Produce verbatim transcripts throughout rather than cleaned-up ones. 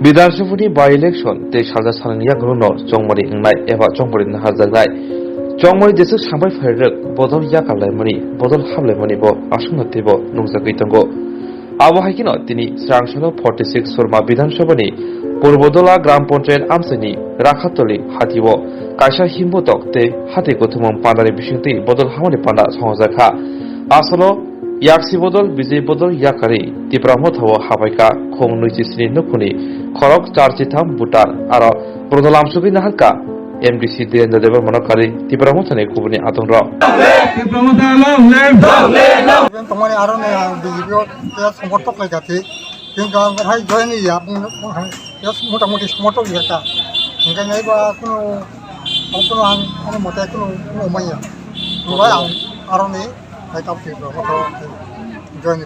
Bidhan Sabhani by-election tei salsa salni yagulo no chongmani wngnai eba chongmani naharjaknai. Chongmani jeswk sambai phairwk bodol yakar laimani, bodol hap laimani bo aswkno teibo nukjagwi tongo. Abo hai kheno tini swrang salo forty six Surma Bidhan Sabhani Purbodola Gram Panchayat amchaini Rakhatoli hatio kaisa himbotok tei hati kuthumung pandani bisingtwi bodol hamani panda songjakha. Asalo Yaksi bodol, Bijay bodol yakarwi Tipra Motha o habaikha khong nwichi sini nukhuni khorok char chitham voter aro prodolam sugwi naharkha M D C Dhirendra Debbarma no karwi Tipra Motha ni kubuni adongrok. Tipra Motha long live! Tongmani aro ni ang B J P o khe somorthok khlai kha thik. Kintu ang hai join ya, bung, bung hai, ya, motamuti somorthok ya kha. Hingkhe nai ba kuno, kuno ang, ano mote kuno, kuno maya. Bai ang aro ni Hai kap twi bro, moto join.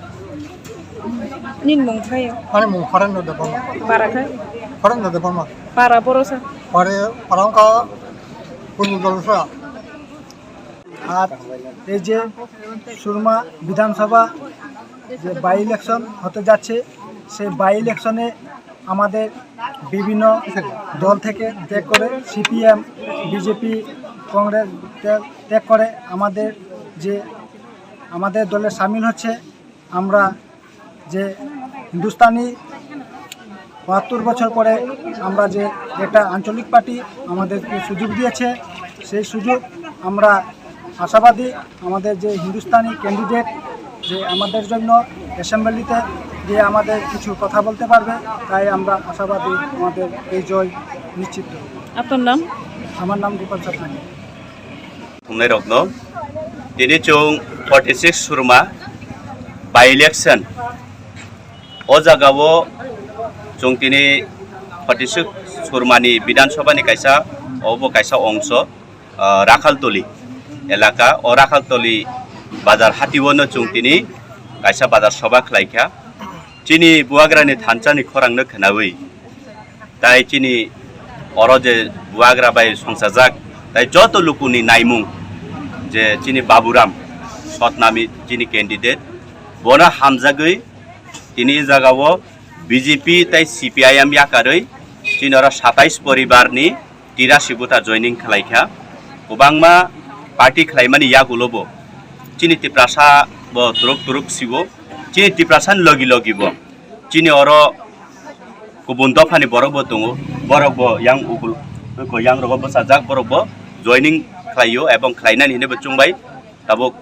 Nin mung phaio? Ani mung Pharendra Debbarma. Para khai? Pharendra Debbarma. Para borosa? Pare, para wngkha Purbo Dolsa. আর এই যে সুরমা বিধানসভা যে by election হতে যাচ্ছে, সেই বাই ইলেকশনে আমাদের বিভিন্ন দল থেকে ত্যাগ করে সিপিএম, বিজেপি, কংগ্রেস ত্যাগ, ত্যাগ করে আমাদের যে আমাদের দলে সামিল হচ্ছে। আমরা যে হিন্দুস্তানি বাহাত্তর বছর পরে আমরা যে একটা আঞ্চলিক পার্টি আমাদেরকে সুযোগ দিয়েছে, সেই সুযোগ আমরা আশাবাদী আমাদের যে হিন্দুস্তানি ক্যান্ডিডেট যে আমাদের জন্য অ্যাসেম্বলিতে গিয়ে আমাদের কিছু কথা বলতে পারবে, তাই আমরা আশাবাদী আমাদের এই জয় নিশ্চিত। আপনার নাম? আমার নাম গোপাল চাটনানি। Thumnairokno tini chwng forty six Surma by election o jagao chwng tini forty six Surmani Bidhan Sabhani kaisa, obo kaisa ongso, ah, Rakhaltoli elaka. O Rakhaltoli bazar hatio no chwng tini kaisa bazar soba khlaikha. Chini buagrani thansa ni khorang no khwnawi, tai chini oro je buagra bai songchajak, tai joto lukuni naimung je chini Baburam Sotnami chini candidate, bono hamjagwi tini jagao B J P tai C P I M yakarwi chini oro satais poribar ni tirasi buta joining khlaikha. Kwbangma party khlaimani yagulo bo chini Tiprasa bo turuk turuk sibo, chini Tiprasa ni logi logi bo chini oro kubun dophani borok bo tongo, borok bo yang ukul ko yang rogo bwsajak, borok bo joining khlaio ebong khlainani hinwi bo chwngbai tabuk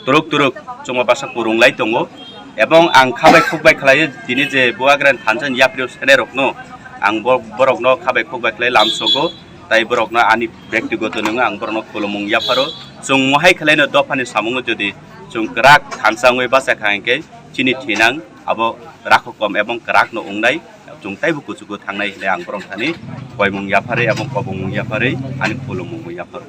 turuk turuk chwngma basa kwrwng lai tongo. Ebong ang khabai khukbai khlaio, tini je buagrani thansa ni yapri o senai rokno ang bo-, borokno khabai khukbai khlai lamsogo, tai borokno ani bektigoto nwngo ang borokno khulumung yapharo. Chwng mohai khlaino dophani samungo jodi chwng kwrak thansa wngwi bacha kha hwnkhe chini thinang abo rakho kom ebong kwrak no wngnai, chwng taibo kuchugo thangnai hinwi ang borok thani koimung yapharwi ebong kobongmung yapharwi ani khulumung yapharo.